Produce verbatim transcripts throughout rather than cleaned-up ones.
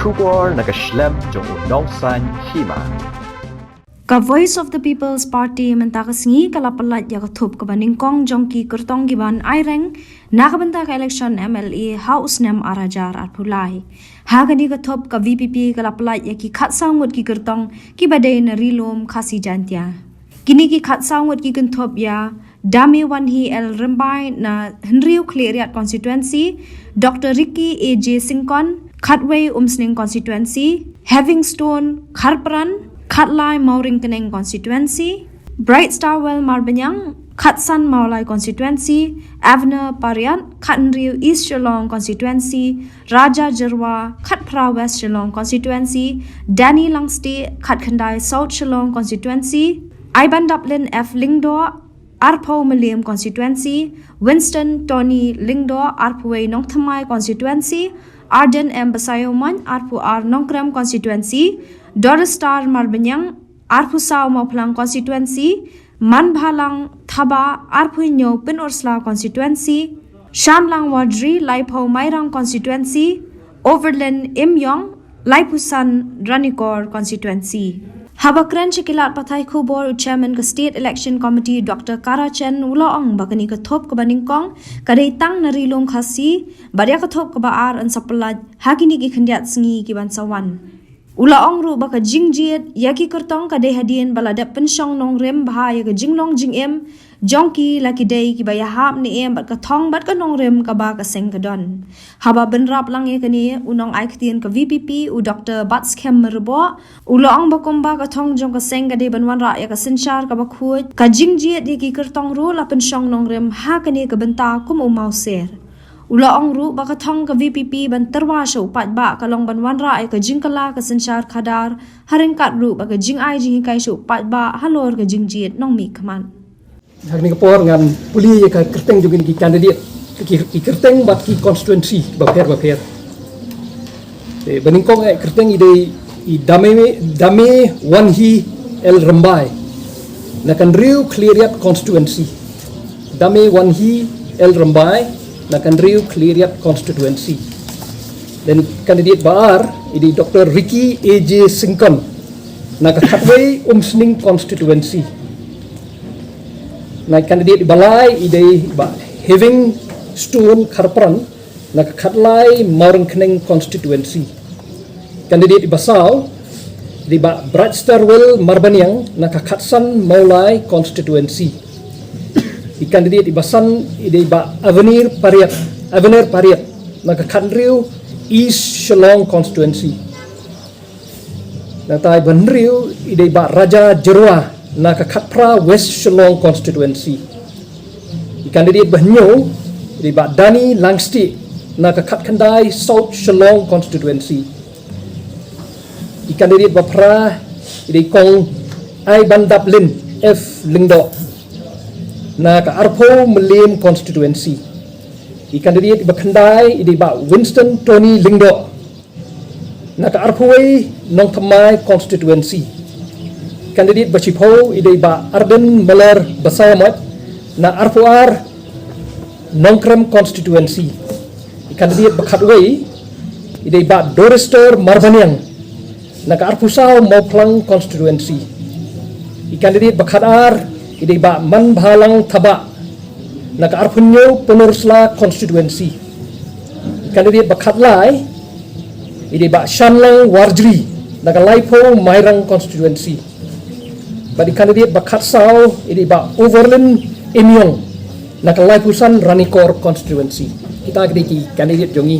Khubor na ka shlem jong u nongsan hima. Ka Voice of the People's Party mynta ka sngi ka la pyllait ïa ka thup kaba nyngkong jong ki kyrtong ki ban aireng na ka bynta ka election M L A ha u snem ar hajar arphew lai. Ha kane ka thup ka V P P ka la pyllait ïa ki khatsaw ngut ki kyrtong kiba dei na Ri Lum Khasi Jaintia. Kine ki khatsaw ngut ki kynthup ïa Dame Wanhi L Rymbai na Hynriew Khliehriat Constituency, Doctor Ricky A J Syngkon, Khatwei Umsning Constituency, Havingstone Kharpran, Khatlai Mawryngkneng Constituency, Bright Starwell Marbaniang, Khatsan Mawlai Constituency, Avner Pariat, Khathynriew East Shillong Constituency, Raja Jyrwa, Khatphra West Shillong Constituency, Danny Langstieh, Khatkhyndai South Shillong Constituency, Aibandaplin F Lyngdoh, Arphew Mylliem Constituency, Winston Tony Lyngdoh, Arphew Wei Nongthymmai Constituency, Ardent M Basaiawmoit, Arphew Ar Nongkrem Constituency, Doris Star Marbaniang, Arphew Saw Mawphlang Constituency, Manbhalang Thabah, Arphew Hynñiew Pynursla Constituency, Shanlang Warjri, Laiphew Mairang Constituency, Overland Imyong, Laiphew San Ranikor Constituency. Haba kren sha ki lad pathai khubor u Chairman ka State Election Committee Doctor Kara Chen u la ong ba kane ka thup kaba nyngkong ka dei tang na Ri Lum Khasi, bad ïa ka thup kaba ar yn sa pyllait ha kine ki khyndiat sngi ki ban sa wan. U la ong ruh ba ka jingjied ïa ki kyrtong ka dei hadien ba la dep pynshong nongrim bha ïa ka jinglong jingim jong ki, la ki dei kiba ïahap ne em bad ka thong bad ka nongrim kaba ka seng ka don. Haba bynrap lang ïa kane, u nongai ktien ka V P P u Doctor Batskhem Myrboh u la ong ba kumba ka thong jong ka seng ka dei ban wanrah ïa ka synshar kaba khuid, ka jingjied ïa ki kyrtong ruh la pynshong nongrim ha kane ka bynta kum u mawser. U la ong ruh ba ka thong ka V P P ban tyrwa sha u paidbah ka long ban wanrah ïa ka jingkylla ka synshar khadar, ha ryngkat ruh bad ka jingai jinghikai sha u paidbah halor ka jingjied nongmihkhmat. Ha kane ka por ngan pule ïa ka kyrteng jong kine ki candidate, ki, ki kyrteng bad ki constituency bapher bapher. Eh, ba nyngkong eh kyrteng i dei i Dame, Dame Wanhi L Rymbai na ka Hynriew Khliehriat Constituency. Dame Wanhi L Rymbai na ka Hynriew Khliehriat Constituency. Then candidate ba ar i dei Doctor Ricky A J Syngkon na ka Khatwei Umsning Constituency. Na candidate ba lai i dei Bah Havingstone Kharpran na ka Khatlai Mawryngkneng Constituency. Candidate ba saw i dei Bah Brightstarwell Marbaniang na ka Khatsan Mawlai Constituency. I candidate ba san i dei Bah Avenir Pariat, Avenir Pariat na ka Khathynriew East Shillong Constituency. Nangta i ba hynriew i dei Bah Raja Jyrwa na ka Khatphra West Shillong Constituency. I candidate ba hynñiew i dei Bah Danny Langstieh na ka Khatkhyndai South Shillong Constituency. I candidate ba phra i dei Kong Aibandaplin F Lyngdoh na ka Arphew Mylliem Constituency. I candidate ba khyndai i dei Bah Winston Tony Lyngdoh na ka Arphew Wei Nongthymmai Constituency. Candidate ba shiphew i dei Bah Ardent Miller Basaiawmoit na Arphew Ar Nongkrem Constituency. I candidate ba khatwei i dei Bah Doristor Marbaniang na ka Arphew Saw Mawphlang Constituency. I candidate ba khatar i dei Bah Manbhalang Thabah na ka Arphew Hynñiew Pynursla Constituency. I candidate ba khatlai i dei Bah Shanlang Warjri na ka Laiphew Mairang Constituency. Bad i candidate ba khatsaw i dei Bah Overland Imyong na ka Laiphew San Ranikor Constituency. Kita ki dei ki candidate jong ngi.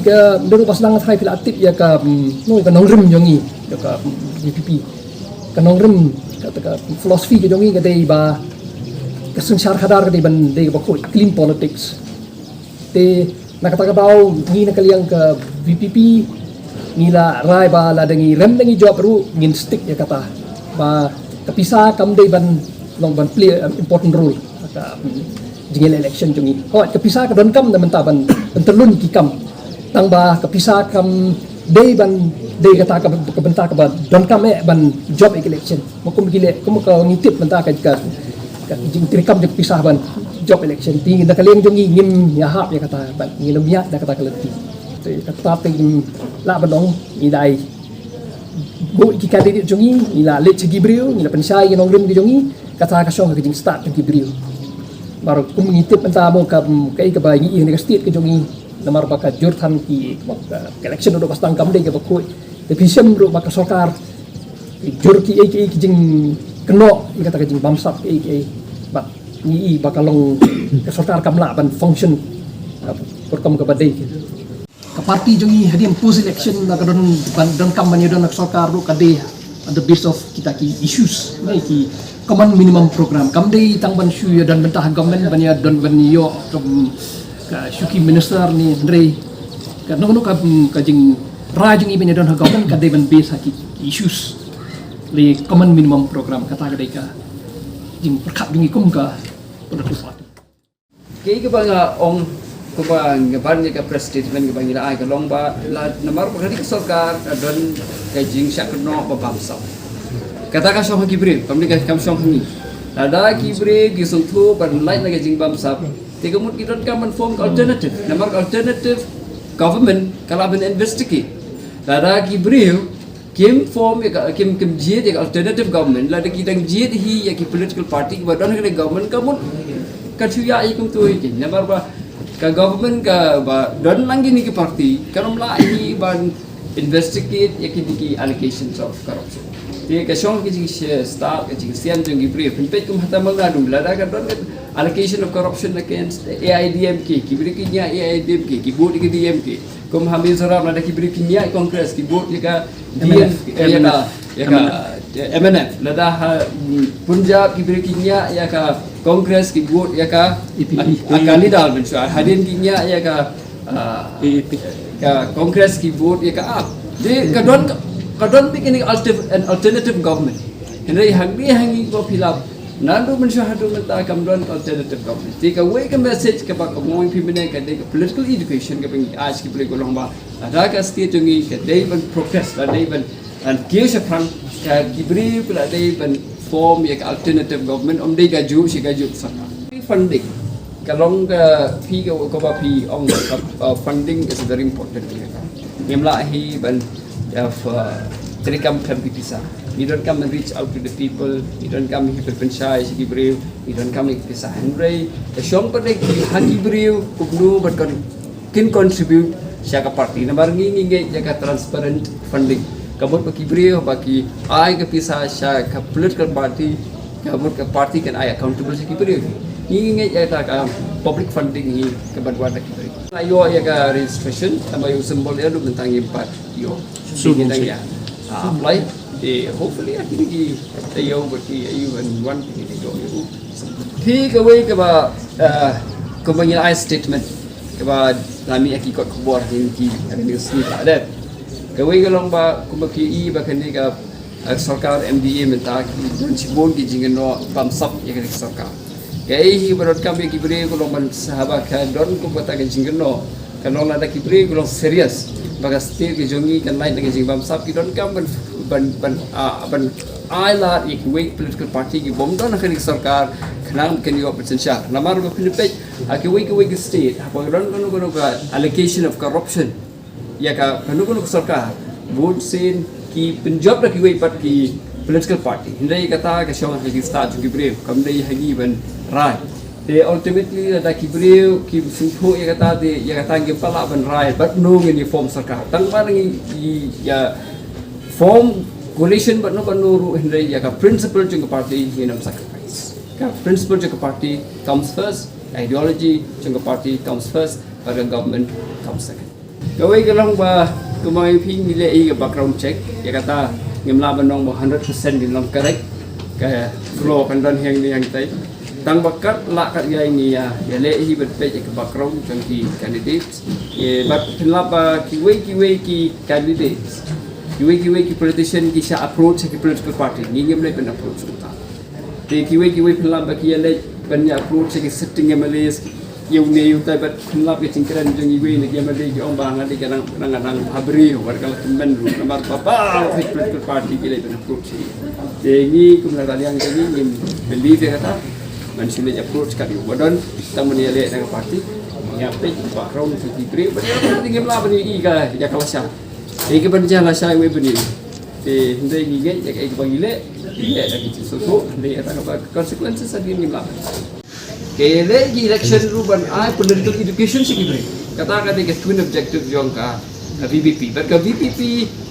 Ka mdang ba sdang thrai phi la tip ïa ka, mm, no, ïa ka nongrim jong ngi, ïa ka, mm, V P P. Ka nongrim, ka, ka philosophy ka jong ngi ka dei ba ka synshar khadar ka dei ban dei ba khuid, clean politics. Te na kata ka daw ngi na ka liang ka V P P ngi la rai ba lada ngi rem da ngi jop ruh ngin stick ïa kata ba ka pisa kam dei ban long ban play, um, important role ha ka, um, jingïaleh election jong ngi. Hooid, ka pisa ka donkam na bynta ban, ban pyntyllun ki kam. Tang ba ka pisa kam dei ban dei kata ka, ka bynta kaba donkam eh ban jop ïa ka election. Ma kum ki leh, kum ka ngi tip mynta ka, ka, ka jingtreikam jong ka pisa ban jop election. Te na ka liang jong ngi ngim ïahap ïa kata, ban ngin ym ïaid da kata ka lynti. Kata te lah ban ong, ngi dei buh ki candidate jong ngi, ngi la leit sha ki briew, ngi la pynshai ki nongrim ki jong ngi, kata ka shong ha ka jingstad jong ki briew. Namar kum ngi tip mynta mo ka, kaei kaba ngi ïohi ha ka state ka jong ngi, namar ba ka jur than ki, ka election ruh ba sdang kam dei kaba khuid. Te phi shem ruh ba ka sorkar jur kiei kiei ki jingkynnoh ïa kata ka jingbamsap kiei kiei. Bad ngi i ba ka long ka sorkar kam lah ban function, uh, rukom kaba dei. Ka party jong ngi hadien post election la ka don, ban donkam ban ïadon ka sorkar ruh ka dei on the base of kita ki issues, ne, ki common minimum program. Kam dei tang ban shu ïadon bynta ha government, ban ïadon ban ïoh ka, ka shu ki minister ne, hynrei kano kano ka, ka jingrai jong ngi ban ïadon ha government ka dei ban base ha ki issues. Le common minimum program, kata ka dei ka jingpyrkhat jong ngi kum ka political party. Kaei kaba nga ong, kaba nga ban ïa ka press statement kaba ngi la ai ka long ba la namar ba ka dei ka sorkar ka don ka jingshah kynnoh ba bamsap. Kata ka shong ha ki briew, kam dei ka, kam shong ha ngi. Lada ki briew ki sngewthuh ban lait na ka jingbamsap, te ka mut ki donkam ban form ka alternative. Namar ka alternative government ka lah ban investigate. Lada ki briew kim form ïa ka, kim, kim jied ïa ka alternative government, lada ki dang jied hi ïa ki political party kiba don ha ka government, ka mut ka shu ïa hi kumto hi ki. Namar ba ka government kaba don lang kine ki party kan ym lah hi ban investigate ïa kine ki allegations of corruption. Te ka shong ka jingstad, ka jingsian jong ki briew. Pynpeit kum ha Tamil Nadu, lada ka don ka allegation of corruption against A I D M K, ki briew ki ñiah A I D M K, ki vote ïa ka D M K. Kum ha Mizoram lada ki briew ki ñiah Congress, ki vote ïa ka D M K, ïa ka, ïa ka M N F. Lada ha, mm, Punjab ki briew ki ñiah ïa ka Congress, ki vote ïa ka Akali Dal, mynshuwa. Hadien ki ñiah ïa ka, ah, ka Congress, ki vote ïa ka AAP. Te ka don, ka don beit kane alternative, an alternative government. Hynrei hangne ha ngi ko phi lap, naduh mynshuwa haduh mynta kam don alternative government. Te kawei ka message kaba ka ong ïa phi mynne ka dei ka political education kaba ngi ai sha ki briew ka long ba lada ka state jong ngi ka dei ban progress, ka dei ban, ban kiew shaphrang, ka ki briew ka la dei ban form ïa ka alternative government, ym dei kajuh shi kajuh sorkar. Funding ka long ka, phi ka, kaba phi ong ka, uh, funding is very important. Ngim lah hi ban, uh, treikam khlem ki pisa. Ngi donkam ban reach out to the people. Ngi donkam hi ban pynshai sha ki briew. Ngi donkam ïa ki pisa. Hynrei ka shong pat ha ki briew kumno ban kon, kin contribute sha ka party. Namar ngi, ngi ngeit ïa ka transparent funding. Ka mut ba ki briew ba ki ai ka pisa sha ka political party, ka mut ka party kan ai accountable sha ki briew. Ngi, ngi ngeit ïa ka, ka public funding hi kaban wan na ki briew. Nga ïoh ïa ka registration, tang ba ïoh symbol ïa, mynta ngim pat ïoh. Ngi dang ïa, ah, apply. Eh, hopefully, I think ki, te ïoh ba ki, ïoh ban wan ki, ki ïoh. Phi kawei kaba, ah, kaba ngi ai statement kaba la mih ha ki kot khubor, ha ki, ha ki news ni ka dep. Kawei ka long ba kumba phi i ba kane ka, ah, sorkar M D A mynta ki don shibun ki jingkynnoh bamsap ïa kane ka sorkar. Kaei hi ba donkam ïa ki briew ka long ban, haba ka don kumba ta ka jingkynnoh, ka long lada ki briew ka long serious ba ka state ka jong ngi kan lait na ka jingbamsap, ki donkam ban, ban, ban, ah, ban ai lad ïa kiwei political party ki bym don ha kane ka sorkar khnang ba kin ïoh ban synshar. Namar ba phin peit ha kiwei kiwei ki state haba ka don kano kano ka allegation of corruption ïa ka kano kano ka sorkar, bun sien ki pynjop da kiwei pat ki political party. Hynrei kata ka shong ha ki stad jong ki briew, kam dei ha ngi ban rai. Te ultimately lada ki briew ki sngewthuh ïa kata, te ïa kata ngim pat lah ban rai bad no ngin ïa form sorkar. Tang ba ngi ïa form coalition bad no bad no ruh, hynrei ïa ka principle jong ka party ngin ym sacrifice. Ka principle jong ka party comes first, ideology jong ka party comes first, bad ka government comes second. Kawei ka long ba kumba phi ngi leh ïa ka background check, ïa kata ngim lah ban ong ba hundred percent ngin long correct, ka flaw kan don hangne hangtai. Tang ba kat lah kat ïa ngi ïa, ïa leh hi ban peit ïa ka background jong ki candidates. Ïa, bad phin lap ba kiwei kiwei ki candidates, kiwei kiwei ki politician ki shah approach ki political party, ngi ngim leh ban approach uta. Te kiwei kiwei phin lap ba ki ïa leh ban ïa approach ki sitting M L As, ïa une ïa utai, bad phin lap ka jingkren jong iwei na ki M L A ki ong ba nga dei ka nang, nang, nang ha briew, wat ka la kmen ruh namar ba baroh hi political party ki leh ban approach hi. Te ngi kum na ka liang jong ngi ngim believe ïa kata. Ngan shu leh approach kat ïa u ba don, tang ban ïa leh na ka party. Ïa peit ba rong sa ki briew ba ïa ka ngim lah ban ïohi ka ïa ka lashai. Ïa ka ban jia lashai wei ban ïohi. Te hynrei ngi ngeit ïa ka, ïa ka ba ngi leh, ngi leh da ki jingsngewthuh, hynrei ïa ka ba consequences sa ngim lah. Ka leh ki election ruh ban ai political education sha ki briew. Kata ka dei ka twin objective jong ka, ka V P P. Bad ka V P P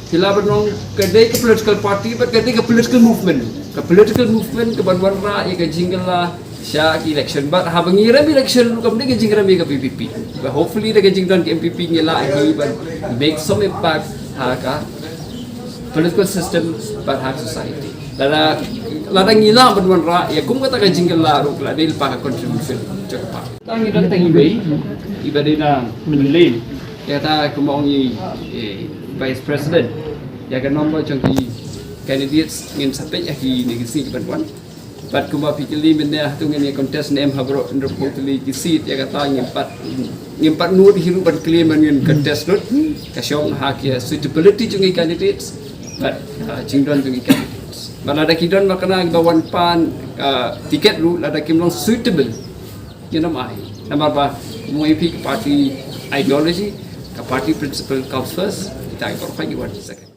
ki lah ban long ka dei ka political party bad ka dei ka political movement. Ka political movement ka ban wanrah ïa ka jingkylla sha ki election. Bad haba ngi rem election ruh kam dei ka jingrem ïa ka V P P. But hopefully da ka jingdon ka N P P ngi lah hi ban make some impact ha ka political system bad ha society. Lada, lada ngi lah ban wanrah ïa kum kata ka jingkylla ruh ka la dei lypa ka contribution jong ka party. Tang ngi don tang iwei iba dei na Mylliem. Ïa kata kumba ong i, eh, Vice President, ïa ka number jong ki candidates ngin sa peit ha kine ki sngi kiban wan. Bad kumba phi kylli mynne, hato ngin ïa contest ne em ha baroh hynriewphew tylli ki seat, ïa kata ngim pat, ngim pat nud hi ruh ban claim ba ngin contest lut. Ka shong ha ki suitability jong ki candidates bad, ah, jingdon jong ki candidates. Bad lada ki don ba kane kiba wan pan, ah, ticket ruh, lada kim long suitable, ngin ym ai. Namar ba, kumba ong i, phi, ka party ideology, ka party principle comes first. Kita ki baroh ki wan second.